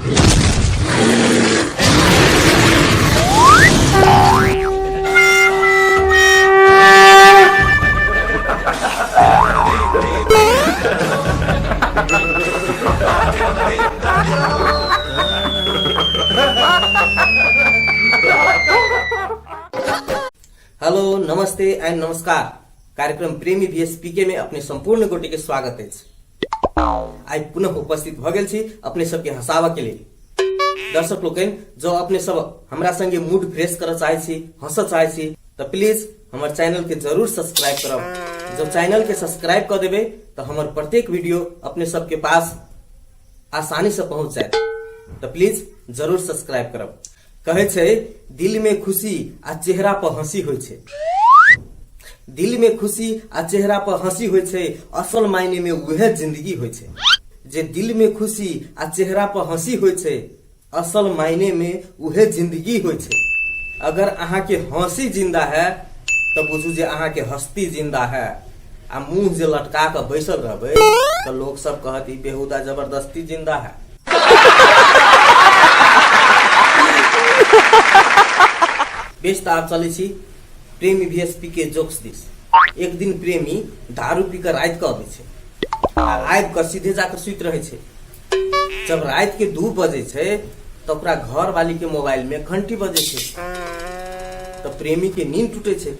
Hello Namaste and नमस्कार। कार्यक्रम प्रेमी बीएसपी के में अपने संपूर्ण गोटे के स्वागत अछि। आइ पुनः उपस्थित भऽ गेल छी अपने सबके हंसाबऽ के लेल। दर्शक लोकनि, जँ अपने सब हमरा संगे मूड फ्रेश करऽ चाहै छी, हंसऽ चाहै छी, तऽ प्लीज हमर चैनल के जरूर सब्सक्राइब करब। जँ चैनल के सब्सक्राइब कऽ देबै तऽ हमर प्रत्येक वीडियो अपने सबके पास आसानी से पहुंच जायत। तऽ प्लीज जरूर सब्सक्राइब करब। कहै छै दिल में खुशी आ चेहरा पर हंसी होइ छै। दिल में खुशी आ चेहरा पर हंसी होइ छै, असल मायने में उहे जिंदगी होइ छै। जे दिल में खुशी आ चेहरा पर हंसी होइ छै, असल मायने में उहे जिंदगी होइ छै। अगर अहाँ के हंसी जिंदा है तऽ बुझू जे अहाँ के हस्ती जिंदा है, आ मुंह जे लटका कऽ बैसल रहबै तऽ लोक सब कहत ई बेहुदा जबरदस्ती जिंदा है। बेस, तऽ आब चलै छी प्रेमी बीएसपी के जोक्स दिस। एक दिन प्रेमी दारू पी कऽ राति कऽ अबै छै आ आबि कऽ सीधे जाकऽ सुति रहै छै। जब राति के 2 बजै छै तऽ ओकरा घर वाली के मोबाइल में घंटी बजै छै, तऽ प्रेमी के नींद टूटे छै।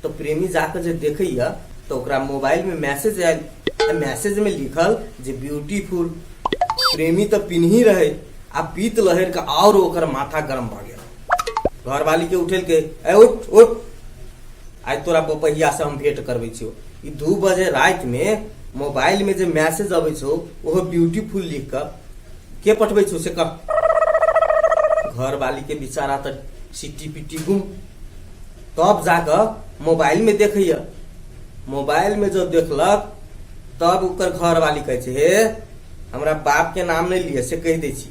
तऽ प्रेमी जाकऽ जे देखैया तऽ ओकरा मोबाइल में मैसेज आयल, आ मैसेज में लिखल जे ब्यूटीफुल। प्रेमी तऽ पिन्ही रहे आ पीत लहर के और ओकर माथा गरम भऽ गेल। घरवाली के उठेलकै, ए उठ उठ, आइ तोरा बपहिया से हम भेंट करबै छियौ। ई 2 बजे राति में मोबाइल में जे मैसेज अबै छौ ओहो ब्यूटीफुल लिख कऽ के पठबै छौ से कह। घरवाली के बेचारा तऽ सिट्टी पिट्टी गुम। तब जाकऽ मोबाइल में देखैया। मोबाइल में जब देखलक तब ओकर घरवाली कहै छै, हे हमरा बाप के नाम नहीं लिए से कहि दै छी,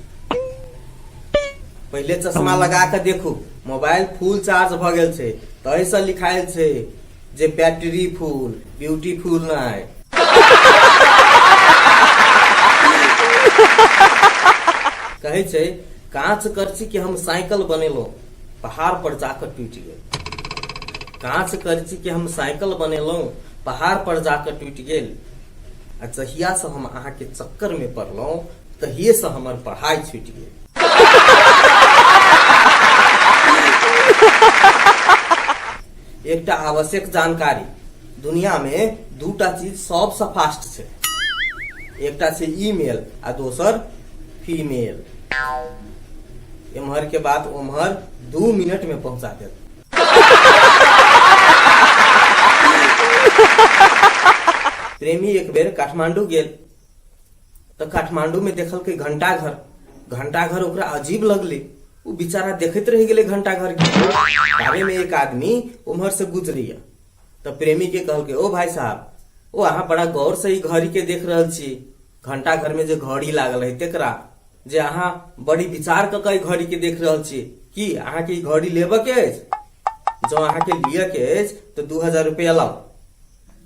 पहिले चश्मा लगा के देखू, मोबाइल फुल चार्ज भऽ गेल छै, तहिसँ लिखायल छै जे बैटरी फुल, ब्यूटीफुल नहि। कहै छै कांच करची के हम साइकिल बनेलहुँ, पहाड़ पर जाकर टूटि गेल। कांच करची के हम साइकिल बनेलहुँ, पहाड़ पर जाकर टूटि गेल। आ जहियासँ हम अहाँके चक्करमे पड़लहुँ तहिएसँ हमर पढ़ाइ छूटि गेल। एकटा आवश्यक जानकारी, दुनियामे दूटा चीज सबसँ फास्ट छै, एकटा छै ईमेल आ दोसर फीमेल। एम्हर के बात ओम्हर 2 मिनट में पहुंचा देत। प्रेमी एक बेर काठमांडू गेल तऽ काठमांडू में देखलकै घंटाघर। घंटाघर ओकरा अजीब लगलै, ओ बेचारा देखैत रहि गेलै घंटाघर के। ताबे में एक आदमी उम्हर से गुजरैया तऽ प्रेमी के कहलकै, ओ भाई साहब, ओ अहाँ बड़ा गौर से ई घड़ी के देख रहल छी, घंटाघर में जे घड़ी लागल है तेकरा जे अहाँ बड़ी विचार कऽ के घड़ी के देख रहल छी, की अहाँके ई घड़ी लेबऽ के अछि? जँ अहाँके लिअ के अछि तऽ 2000 रुपया लाउ।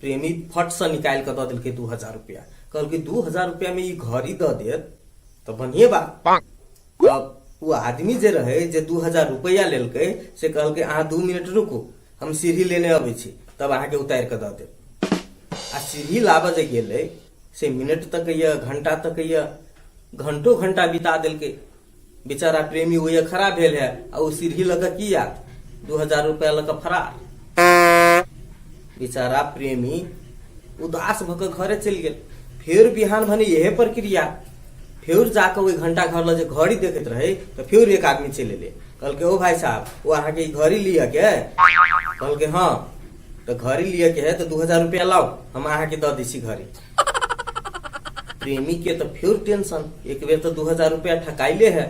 प्रेमी फट से निकालि कऽ दऽ देलकै 2000 रुपया। कहलकै 2000 रुपया में ई घड़ी दऽ देत तऽ बढ़िए बात। तब ओ आदमी जे रहै जे 2000 रुपया लेलकै से कहलकै, अहाँ 2 मिनट रुकू, हम सीढ़ी लेने अबै छी, तब अहाँके उतारि कऽ दऽ देब। आ सीढ़ी लाबऽ जे गेलै से मिनट तकैया, घंटा तकैया, घंटो घंटा बिता देलकै। बेचारा प्रेमी ओहिए खड़ा भेल है आ ओ सीढ़ी लऽ कऽ की आयत, 2000 रुपया लऽ कऽ फरार। बेचारा प्रेमी उदास भऽ कऽ घरे चलि गेल। फेर बिहान भने इहे प्रक्रिया, फेर जाकऽ ओहि घंटा घर लऽ जे घड़ी देखैत रहै तऽ फेर एक आदमी चलि एलै। कहलकै, ओ भाई साहब, ओ अहाँके ई घड़ी लिअ के? कहलकै हँ। तऽ घड़ी लिअ के है तऽ 2000 रुपया लाउ, हम अहाँके दऽ दै छी घड़ी। प्रेमी के तऽ फेर टेंशन, एक बेर तऽ 2000 रुपया ठकाइले है।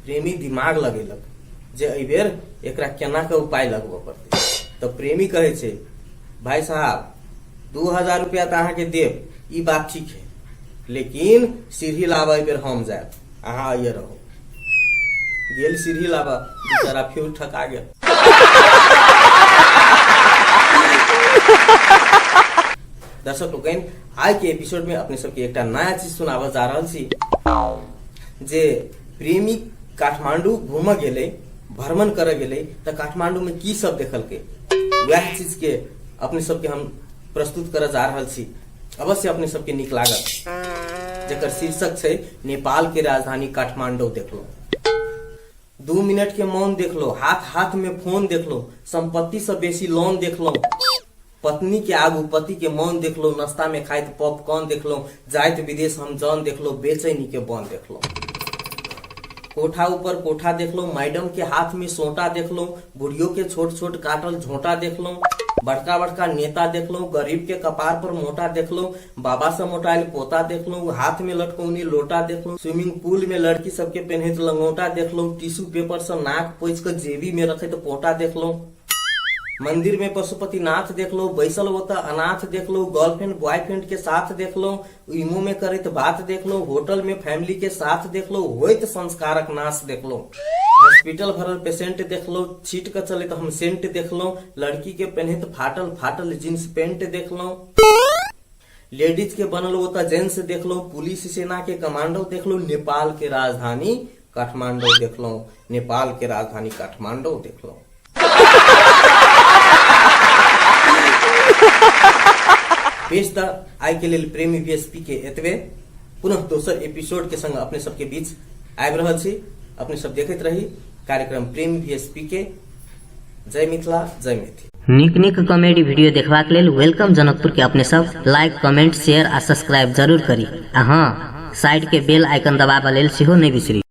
प्रेमी दिमाग लगेलक जे एहि बेर एकरा केना के उपाय लगबऽ पड़तै। तऽ प्रेमी कहै छै, भाई साहब, 2000 रुपया तऽ अहाँके देब, ई बात ठीक है, लेकिन सीढ़ी लाबऽ एहि बेर हम जायब, अहाँ आइए रहू। गेल सीढ़ी लाबऽ, बेचारा फेर ठका गेल। दर्शक लोकनि, आइ के एपिसोड में अपने सबके एकटा नया चीज सुनाबऽ जा रहल छी जे प्रेमी काठमांडू घूमऽ गेलै, भ्रमण करऽ गेलै, तऽ काठमांडूमे की सब देखलकै, वएह चीजके अपने सबके हम प्रस्तुत करऽ जा रहल छी। अवश्य अपने सबके नीक लागत, जकर शीर्षक छै नेपाल के राजधानी काठमांडू देखलहुँ। 2 मिनट के मौन देखलो, हाथ हाथ में फोन देखलो, संपत्ति से बेसी लोन देखलो, पत्नी के आगू पति के मौन देखलो, नाश्ता में खाइत पॉपकॉर्न देखलो, जाइत विदेश हम जान देखलो, बेचैनी के बन देखलो, कोठा ऊपर कोठा देखलो, मैडम के हाथ में सोटा देखलो, बुढ़ियो के छोट छोट काटल झोंटा देखलो, बड़का बड़का नेता देखलो, गरीब के कपार पर मोटा देखलो, बाबा से मोटाइल पोता देखलहुँ, हाथ में लटकौनी लोटा देखलहुँ, स्विमिंग पूल में लड़की सबके पेन्हैत लंगोटा देखलहुँ, टिश्यू पेपर से नाक पोछि कऽ जेबी में रखैत पोटा देखलहुँ, मंदिर में पशुपतिनाथ देखलहुँ, बैसल ओतऽ अनाथ देखलहुँ, गर्लफ्रेंड बॉयफ्रेंड के साथ देखलहुँ, इमो में करैत बात देखलहुँ, होटल में फैमिली के साथ देखलहुँ, होइत संस्कारक नाश देखलहुँ, हॉस्पिटल भरल पेशेंट देखलहुँ, छीट कऽ चलैत हम सेंट देखलहुँ, लड़की के पेन्हैत फाटल फाटल जींस पेंट देखलहुँ, लेडीज के बनल ओतऽ जेंट्स देखलहुँ, पुलिस सेना के कमांडो देखलहुँ, नेपाल के राजधानी काठमांडू देखलहुँ, नेपाल के राजधानी काठमांडू देखलहुँ। बेस तऽ आइ के लेल प्रेमी बीएसपी के एतबे। पुनः दोसर एपिसोड के संग अपने सबके बीच आबि रहल छी। अपने सब देखैत रही कार्यक्रम प्रेमी बीएसपी के। जय मिथिला, जय मैथिली। नीक नीक कॉमेडी वीडियो देखबाक लेल welcome Janakpur के अपने सब लाइक, कमेंट, शेयर आ सब्सक्राइब जरूर करी आ हाँ, साइड के बेल आइकन दबाबऽ लेल सेहो नहि बिसरी।